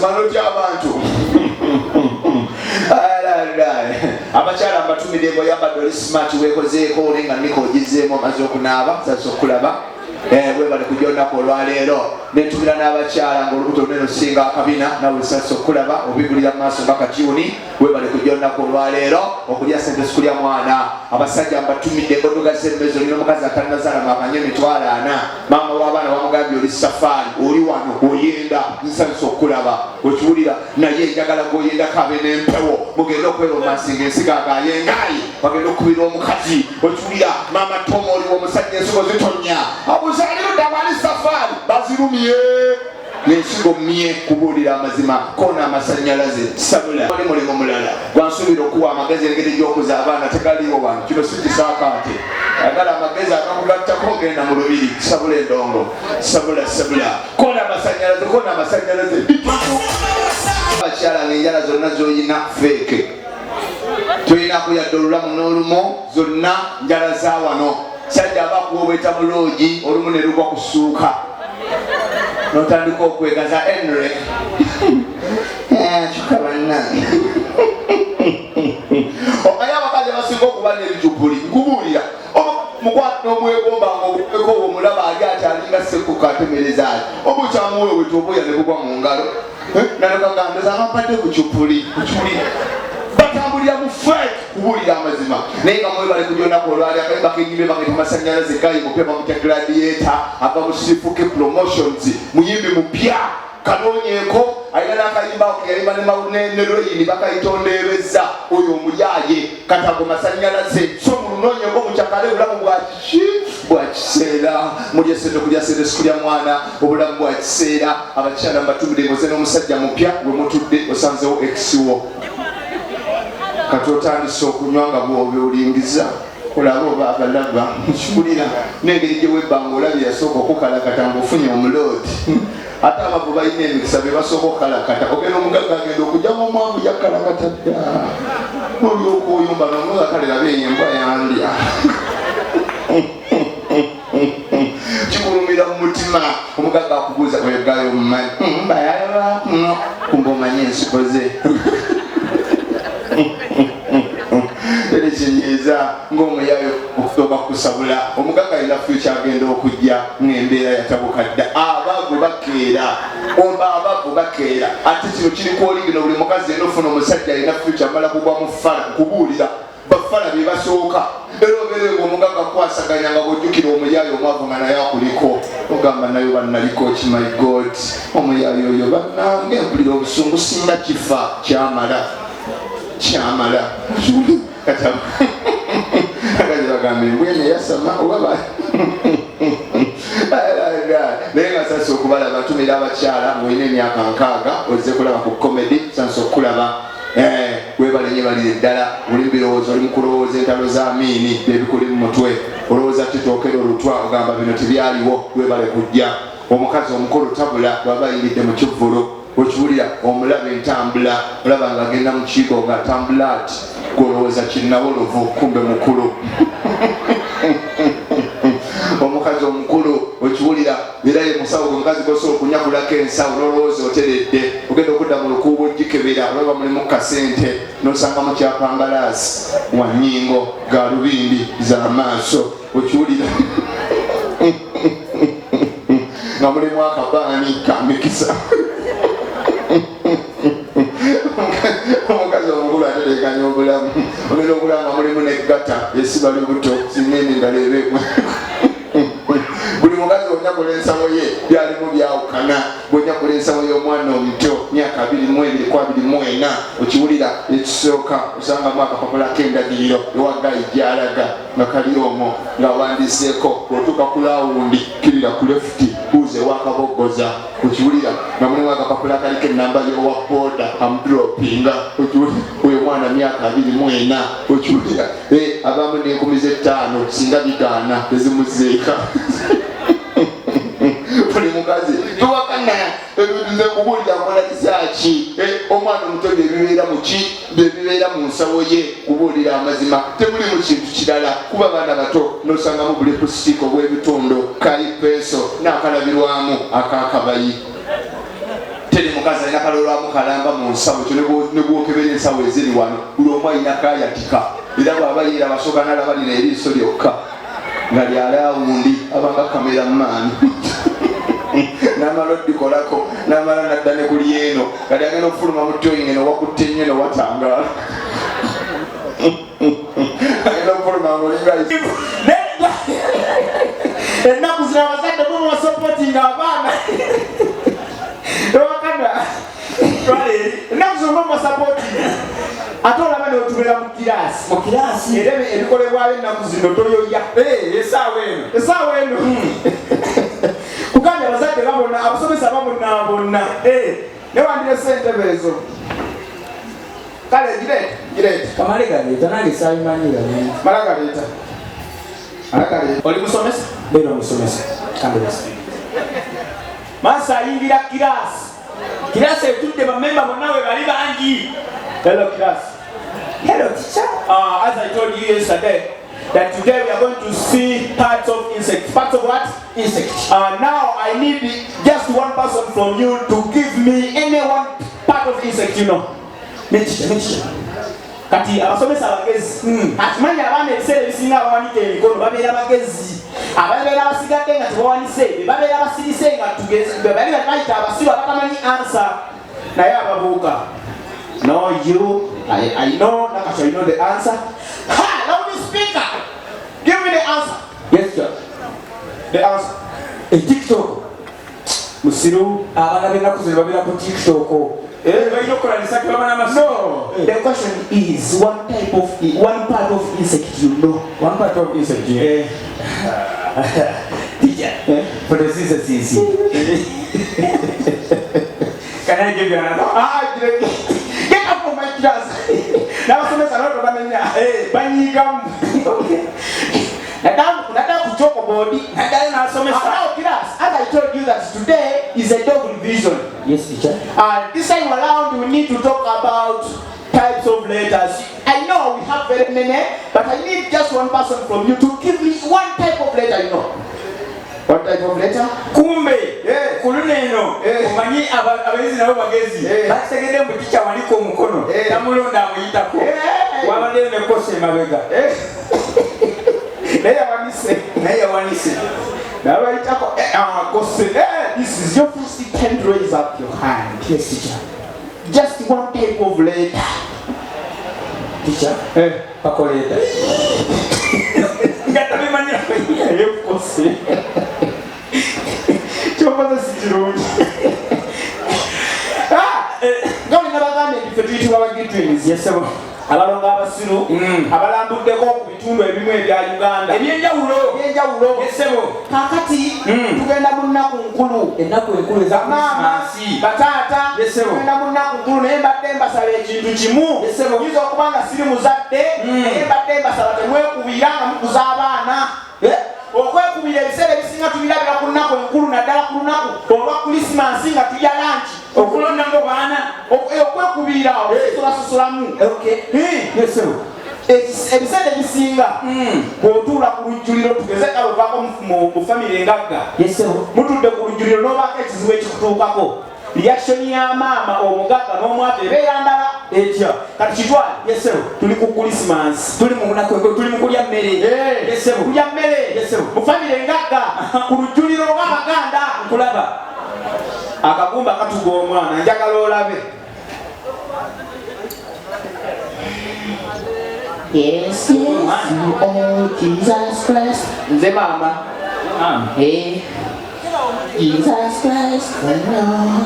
Amazima notya abantu. Abakyala mbatumidde ngoyambadde oli smart, wekozeeko oli nga nika ogizeemu, omaze okunaaba, sasa okulaba. Webale kujja olunaku olwaleero. Nentumira n'abakyala ngaolubuto lunene osinga akabina, nawe sasa okulaba obigulira mu maaso nga katyuni. Webale kujja olunaku olwaleero. Okulya sente sikulya mwana. Abasajja mbatumidde ngodugaza emmezi, olina omukazi atanazaala mwakanye 400,000, maama w'abaana wamugambye oli safaari, oli wano oyenda, nsanyusa okukulaba, okiwulira, naye njagala gwoyendako abe n'empewo, mugende okweromansinga ensiga agayengayi bagenda okukubira omukazi, okiwulira. Maama Tomo, oliwo omusajja ensigo zitonya, abuzaalirudde wali safaari bazirumye nensigo mye. Kubuulira amazima koona amasanyalaze sabula wali mulimu mulala gwansuubira okuwa amagezi engeri gy'okuza abaana tegaliiwo wano. Kino si kisaakaate. Ayagala amagezi agakugattako genda mu lubiri. Sabula endongo, sabula, sabula, koona amasanyalaze, koona amasanyalaze. Abakyala ngaenjala zonna zoyina fake, toyinako yadde olulamu n'olumu, zonna njala za wano. Sajja aba kuwobweta bulungi, olumu ne lugwa ku ssuuka notandika okwegaza enre kyuka. Bannange, omanyi abakazi abasinga okuba n'ebicupuli? Nkubuulira, mukwata n'omwegomba nga obweko omulaba ali ati alinga sekuka atemereza ati oba okyamuweeweta obuya ne bugwa mu ngalo nalekagambe zamampadde ku cupuli kucupuli. Batambulira mu fake. Kubuulira amazima, naye nga mwebale kujja olunaku olwali. Akayimba kenyimbe bageta Masanyalaze, gayi mupya bamutya Gladiator, ava mu Sifuke Promotions, muyimbi mupya, kanoonyeeko. Alina n'akayimba ako keyayimba ne Lweyini bakayitondeebezza oyo omuyaaye katago Masanyalaze. So mulunoonyeko mukyakale. Obulamu bwa kiki? Bwa kiseera. Mulya sente, kulya sente sikulya mwana. Obulamu bwa kiseera. Abakyala mbatumire, ngoze n'omusajja mupya, we mutudde osanzewo ex wo, kati otandise okunywa nga bwobe olingiza olaba oba abalaba nkiwulira n'engeri gye webbanga olabye yasooka okukalakata ng'ofunye omuloodi. Ate abavu balina emikisa, be basooka okukalakata. Ogenda omugagga agenda okujjamu omwavu yakalakata dda, nolyoka oyumba nomuga kale laba eyo embwa yandya. Kikulumira mu mutima. Omugagga akubuuza oyo gayo omumanyi bayalaba kumba omanye ensigo ze. Ere kinyiiza ng'omuyayo okusooka kusabula. Omugagga alina future, agenda okujja ng'embeera yatabuka dda. Abaavu bakeera oba abaavu bakeera. Ate kino kiri ku origin. Buli mukazi yena ofuna omusajja alina future amala kugwa mu ffala. Nkubuulira, bafala be basooka. Era obeere nga omugagga kukwasaganya nga bwojjukira omuyaayo omwavu nga naye akuliko, ogamba nayo bannaliko ki? My God, omuyaayo oyo bannange, mpulira obusungu. Singa kifa kyamala, kyamala. Kati akazi bagamba embwa eno eyasama oba, naye nga sasa okubalaba. Ntumira abakyala ng'olina emyaka 60 ozze kulaba ku comedy, sansa okukulaba. Webale nyebalire ddala. Oli mubirowoozo, oli mukulowooza entalo za Amiini byebikuli mu mutwe, olowooza titookera olutwa, ogamba bino tebyaliwo. Webale kujja. Omukazi omukulu tabula bw'aba ayingidde mu kivvulu, okiwulira, omulaba entambula, olaba ng'agenda mu kiiko ng'atambula ati, gwolowooza kinnawolovu, kumbe mukulu. Omukazi omukulu okiwulira, era ye musawo gwe mukazi gosobola okunyakulako ensawo n'olowooza oteredde, ogenda okudda mu lukuubo ogikebera, olaba mulimu kasente, n'osangamu kyapangalaasi wa nnyingo, galubindi z'amaaso, okiwulira, nga mulimu akabaani ka mikisa. Omukazi omukulu atetekanya obulamu. Ogenda okulaba nga mulimu negata esiba lubuto, singa emigalo eba. Buli mukazi onyakula ensawo ye byalimu byawukana. Bwonyakula ensawo y'omwana omuto myaka 22 ku 24, okiwulira, ekisooka osangamu akapapula k'endagiriro ewagayi gyalaga nga kali omwo ng'awandiseeko bw'otuuka ku lawundi kirira ku left, buuza ewakaboggoza. Okiwulira, nga mulimu akapapula akaliko enamba y'owa booda amudropinga. Okiwulira, oyo mwana myaka 24, okiwulira, abamu n'enkumi z'ettaano singa bigaana tezimuzeeka. Buli mukazi tuwakana ebintu. Nze nkubuulira, nkola kisaaki omwana omuto byebibeera muki, byebibeera mu nsawo ye. Kubuulira amazima, temulimu kintu kirala kuba baana bato. Nosangamu buli kusitiika obw'ebitundu, kayi, penso n'akalabirwamu akakabayi. Teri mukazi alina kalolwamu kalamba mu nsawo ekyo ne bwokebera ensawo eziri wano, buli omu alina kayatika. Era bw'aba yeeraba asooka n'alaba lino eriiso lyokka nga lya laawundi, abanga cameraman, n'amala oddikolako, n'amala n'adda ne ku lyeno. Kati agenda okufuluma mu ttoyi ngeno wakutte nnyo ne watangaala, agenda okufuluma ng'olinga Ennaku zino abazadde bo basupportinga abaana ewakana. Ennaku zino bo basupportinga, ate olaba neotubeera mu kiraasi. Mu kiraasi. Era ebikolebwayo ennaku zino toyoya. Esaawa eno. Esaawa eno kugambye abazadde babona, abasomesa babonaabona. Newandire sentebe ezo, kale gireeta, gireeta. Kamale galeeta, nange saabimanyira. Mala galeeta, mala galeeta. Oli musomesa? Beera omusomesa kandebasa. Maasa ayingira kiraasi. Kiraasi etudde bamemba bonna we bali bangi. Hello, class. Hello, teacher. As I told you yesterday, that today we are going to see parts of insects. Parts of what? Insect. Now I need just one person from you to give me any one part of insect. Me, teacher, me, teacher. Kati abasomesa abagezi, akimanyi abaana ebiseera ebisinga abawanika emikono babeera bagezi. Ababeera basigadde nga tebawanise be babeera basirise, nga tugeze be bali bayita abasiru abatamanyi answer. Naye ababuuka, no, you, I know Nakasho, you know the answer. Ha, loud speaker, give me the answer. Yes, sir. The answer. E TikTok. Musiru. Abaana b'ennaku zino babeera ku TikTok. Balina okukola nisake baba n'amasimu. No, the question is one type of one part of insect. One part of insect. Eh. Teacher, Eh? photosynthesis. Can I give you another? Ah, get out of my class. N'abasomesa nabo tebamenya, banyiigamu. Naddala ku chalkboard. Naddala n'asomesa. Now, class, as I told you that today is a dog revision. Yes, teacher. This time around we need to talk about types of letters. I know we have very many, but I need just one person from you to give me one type of letter. One type of letter? Kumbe Eh. ku luno eno Eh. omanyi abayizi nabo bagezi, Eh. bakitegedde mbu teacher wanika omukono Eh. tamulonda, amuyitako. Eh. Wabaddeyo nekosa emabega. Eh. Naye yawanise. Naye yawanise. N'abayitako. Eh, ah, kose. Eh, this is your first time to raise up your hand. Yes, teacher. Just one type of letter. Teacher, Eh. pakoleeta nga tabimanyira. Kose. Kyokoze si kirungi. Ah, nga olina bagambye nti ffe tuyitibwa ba Gitwins. Yes, sebo. Abalongo abasiru abalambuddeko ku bitundu ebimu ebya Uganda ebyenjawulo. Ebyenjawulo. Yes, sebo. Kakati tugenda mu nnaku nkulu. Ennaku enkulu eza Bamaama, Krismasi. bataata, Yes, sebo. tugenda mu nnaku nkulu, naye mbadde mbasaba ekintu kimu. Yes, sebo. Yinza okuba nga siri muzadde, naye mbadde mbasaba temwekubira nga mukuza abaana. Eh? Okwekubira ebiseera ebisinga tubirabira ku nnaku enkulu, naddala ku lunaku olwa Krisimansi nga tulya lunch. Okulondamu baana. Okwekubira okusosolasosolamu. Okay. Yes, sebo. Ebiseera ebisinga bw'otuula ku lujjuliro, tugeze kale ovaako mu famire engagga, Yes, sebo. mutudde ku lujjuliro n'obaako ekizibu ekikutuukako, reaction ya maama omugagga n'omwavu ebeera ndala. Etya? Kati kitwale, Yes, sebo. tuli ku Krisimansi. Tuli mu lunaku enkulu, tuli mu kulya mmere. Yes, sebo. Kulya mmere. Yes, sebo. Mu famire engagga ku lujjuliro lw'Abaganda, Nkulaba. akagumba katuga omwana. Njagala olabe. Yes, you oh Jesus Christ. Nze maama. Maama. Hey, Jesus Christ, I know.